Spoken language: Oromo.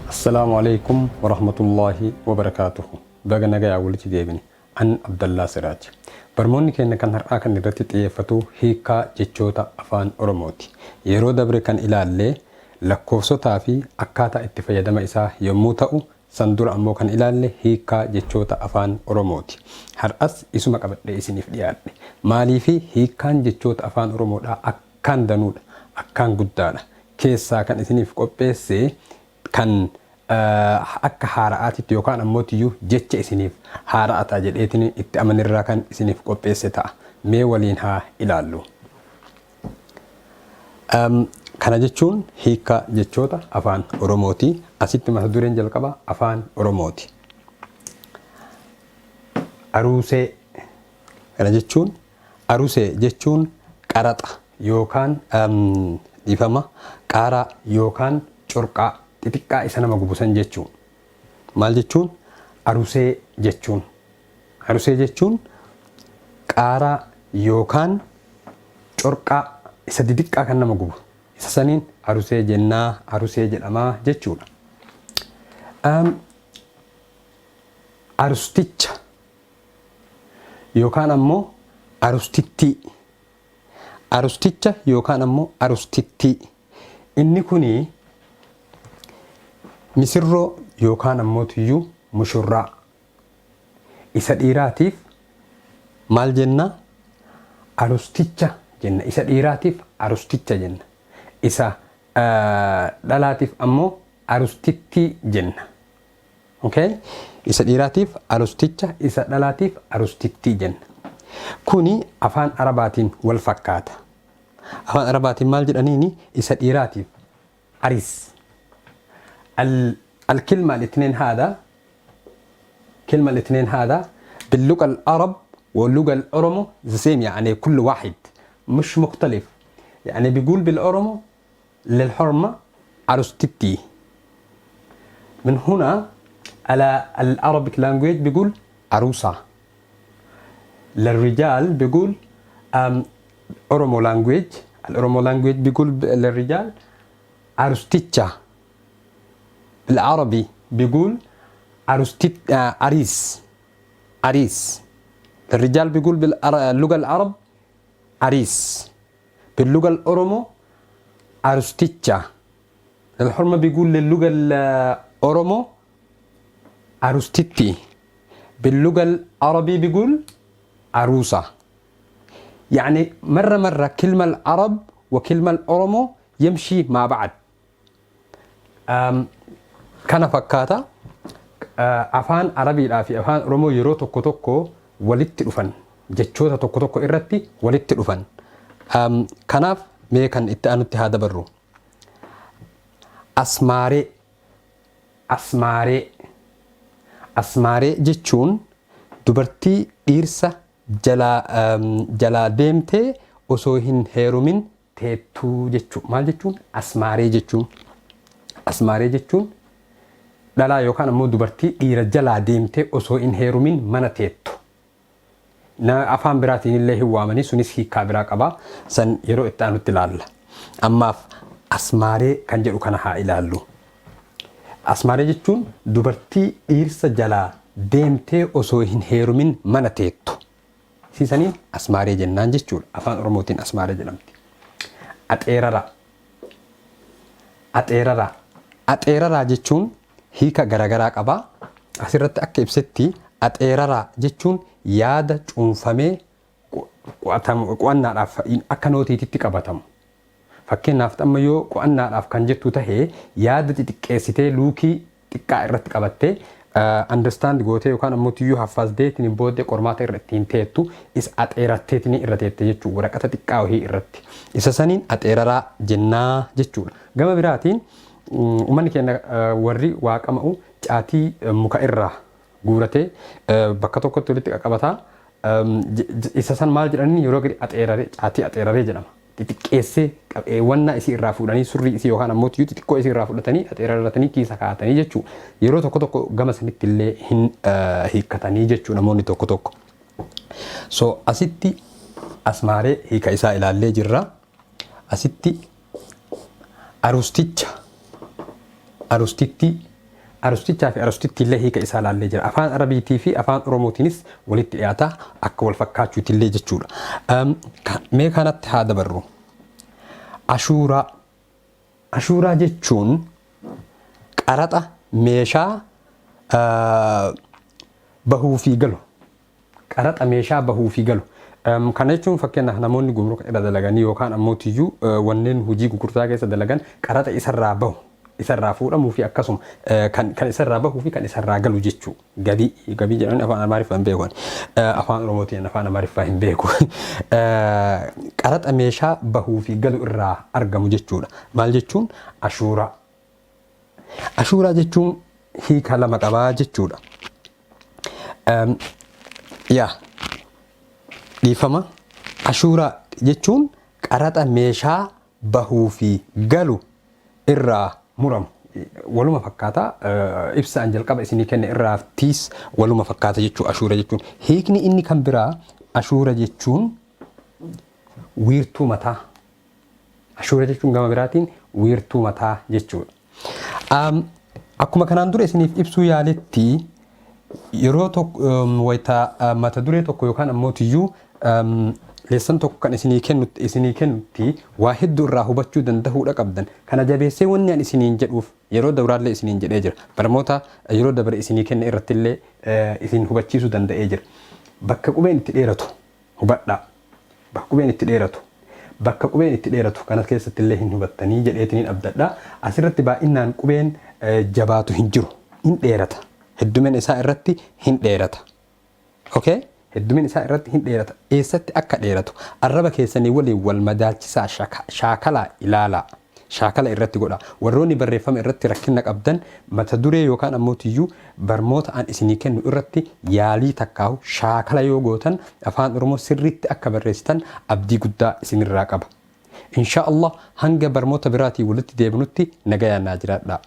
Assalaamu Aleeykum Warahmatullaahi Wabarakaatuhu Baga nagayaan walitti deebine. An Abdallaa Siraaj. Barmoonni keenya kan har'aa kan irratti xiyyeeffatu hiikkaa jechoota Afaan Oromooti. Yeroo dabre kan ilaalle lakkoofsotaa fi akkaataa itti fayyadama isaa yommuu ta'u, san dura ammoo kan ilaalle hiikkaa jechoota Afaan Oromooti. Har'as isuma qabadhee isiniif dhiyaadhe. Maaliifi hiikkaan jechoota Afaan Oromoodhaa akkaan danuudha, akkaan guddaadha. Keessaa kan isiniif qopheesse kan akka haara'aatitti yookaan ammoo tiyyuu jecha isiniif haara'a ta'a jedheetiin itti amanirraa kan isiniif qopheesse ta'a. Mee waliin haa ilaallu. Kana jechuun hiikkaa jechoota Afaan Oromooti. Asitti mata dureen jalqabaa Afaan Oromooti. Aruusee. Kana jechuun arusee jechuun qaraxa yookaan dhiifama qaaraa yookaan corqaa xixiqqaa isa nama gubu san jechuu. Maal jechuun? Arusee jechuun. Arusee jechuun qaaraa yookaan corqaa isa didiqqaa kan nama gubu. Isa saniin arusee jennaa, arusee jedhamaa jechuudha. Arusticha yookaan ammoo arustittii. Arusticha yookaan ammoo arustittii. Inni kuni misirroo yookaan ammoo tuyyuu mushurraa. Isa dhiiraatiif maal jenna? Arusticha jenna. Isa dhiiraatiif arusticha jenna. Isa dhalaatiif ammoo arustittii jenna. Okay? Isa dhiiraatiif arusticha, isa dhalaatiif arustittii jenna. Kuni afaan Arabaatiin wal fakkaata. Afaan Arabaatiin maal jedhaniini? Isa dhiiraatiif aris. الكلمة الاثنين هذا كلمة الاثنين هذا باللغة العرب واللغة الأورمو the same، يعني كل واحد مش مختلف. يعني بيقول بالأورمو للحرمة عروستتي، من هنا على ال Arabic language بيقول عروسة، للرجال بيقول أورومو language، الأورومو language بيقول للرجال عروستيتشا، بالعربي بيقول عروستيت عريس. عريس الرجال بيقول باللغة العرب عريس، باللغة الأورومو عروستيتشا. الحرمة بيقول للغة الأورومو عروستيتي، باللغة العربي بيقول عروسة. يعني مرة مرة كلمة العرب وكلمة الأورومو يمشي مع بعض. Kana fakkaata. Afaan Arabiidhaa fi afaan Oromoo yeroo tokko tokko walitti dhufan, jechoota tokko tokko irratti walitti dhufan. Kanaaf mee kan itti aanutti haa dabarru. Asmaaree. Asmaaree. Asmaaree jechuun dubartii dhiirsa jalaa deemtee osoo hin heerumin teettuu jechuudha. Maal jechuun? Asmaaree jechuun. Asmaaree jechuun dhalaa yookaan ammoo dubartii dhiira jalaa deemtee osoo hin heerumin mana teettu. Afaan biraatiin illee hin waamanii, sunis hiikkaa biraa qaba. San yeroo itti aanutti ilaalla. Ammaaf asmaaree kan jedhu kana haa ilaallu. Asmaaree jechuun dubartii dhiirsa jalaa deemtee osoo hin heerumin mana teettu. Siisaniin asmaaree jennaan jechuudha. Afaan Oromootiin asmaaree jedhamti. Axeerara. Axeerara. Axeeraraa jechuun hiika garaagaraa qaba. Asirratti akka ibsetti axeeraraa jechuun yaada cuunfamee qo'annaadhaaf akka nootiititti qabatamu. Fakkeenyaaf amma yoo qo'annaadhaaf kan jettu tahee yaada xixiqqeessitee luukii xiqqaa irratti qabattee understand gootee yookaan ammoo tiyyuu haffaasdeetiin booddee qormaata irra ittiin teettu isa axeeratteetiin irra teette jechuudha, waraqata xiqqaa wahii irratti. Isa saniin axeeraraa jennaa jechuudha. Gama biraatiin uummanni keenya warri waa qama'u caatii muka irraa guuratee bakka tokkotti walitti qaqqabataa. Isa san maal jedhanii yeroo gadi axeeraree, caatii axeeraree jedhama. Xixiqqeessee wanna isii irraa fuudhanii, surrii isii yookaan ammoo tiyyuu xixiqqoo isii irraa fudhatanii axeerarratanii kiisa kaa'atanii jechuudha. Yeroo tokko tokko gama sanitti illee hin hiikkatanii jechuudha namoonni tokko tokko. So asitti asmaaree hiika isaa ilaallee jirra. Asitti arusticha, arustitti. Arustichaa fi arustitti illee hiika isaa laallee jira. Afaan Arabiitii fi afaan Oromootiinis walitti dhiyaata, akka wal fakkaachuuti illee jechuudha. Mee kanatti haa dabarru. Ashuuraa. Ashuuraa jechuun qaraxa meeshaa bahuu fi galu. Qaraxa meeshaa bahuu fi galu. Kana jechuun, fakkeenyaaf, namoonni gumruka irra dalaganii yookaan ammoo tiyyuu wanneen hojii gurgurtaa keessa dalagan, qaraxa isarraa bahu, isarraa fuudhamuu fi akkasuma kan isarraa bahuu fi kan isarraa galu jechuu. Gabii, gabii jedhanii afaan Amaariffaa hin beeku. Afaan Oromootiin afaan Amaariffaa hin beeku. Qaraxa meeshaa bahuu fi galu irraa argamu jechuudha. Maal jechuun? Ashuuraa. Ashuuraa jechuun hiika lama qabaa jechuudha. Yaa, dhiifama. Ashuuraa jechuun qaraxa meeshaa bahuu fi galu irraa muramu. Waluma fakkaata, ibsa an jalqaba isinii kenne irraa tiis waluma fakkaata jechuu ashuura jechuun. Hiikni inni kan biraa, ashuura jechuun wiirtuu mataa. Ashuura jechuun gama biraatiin wiirtuu mataa jechuudha. Akkuma kanaan dura isiniif ibsuu yaaletti, yeroo tokko wayita mata duree tokko yookaan ammoo tiyyuu lesson tokko kan isinii kennutti waa hedduu irraa hubachuu danda'uudha qabdan. Kana jabeessee wanni an isiniin jedhuuf, yeroo dabraallee isiniin jedhee jira. Barnoota yeroo dabre isinii kenne irrattillee isin hubachiisuu danda'ee jira. Bakka qubeen itti dheeratu hubadhaa. Bakka qubeen itti dheeratu. Bakka qubeen itti dheeratu kana keessatti illee hin hubattanii jedheetiniin abdadha. Asirratti baay'inaan qubeen jabaatu hin jiru. Hin dheerata. Heddumina isaa irratti hin dheerata. Okay? Heddumina isaa irratti hin dheerata. Eessatti akka dheeratu arraba keessanii waliin wal madaalchisaa, shaakalaa ilaalaa. Shaakala irratti godha. Warroonni barreeffama irratti rakkina qabdan, mata duree yookaan ammoo tiyyuu barmoota an isinii kennu irratti yaalii takkaahu shaakala yoo gootan, afaan Oromoo sirriitti akka barreessitan abdii guddaa isinirraa qaba. Insha Allah, hanga barmoota biraatiin walitti deebinutti nagayaan naa jiraadhaa.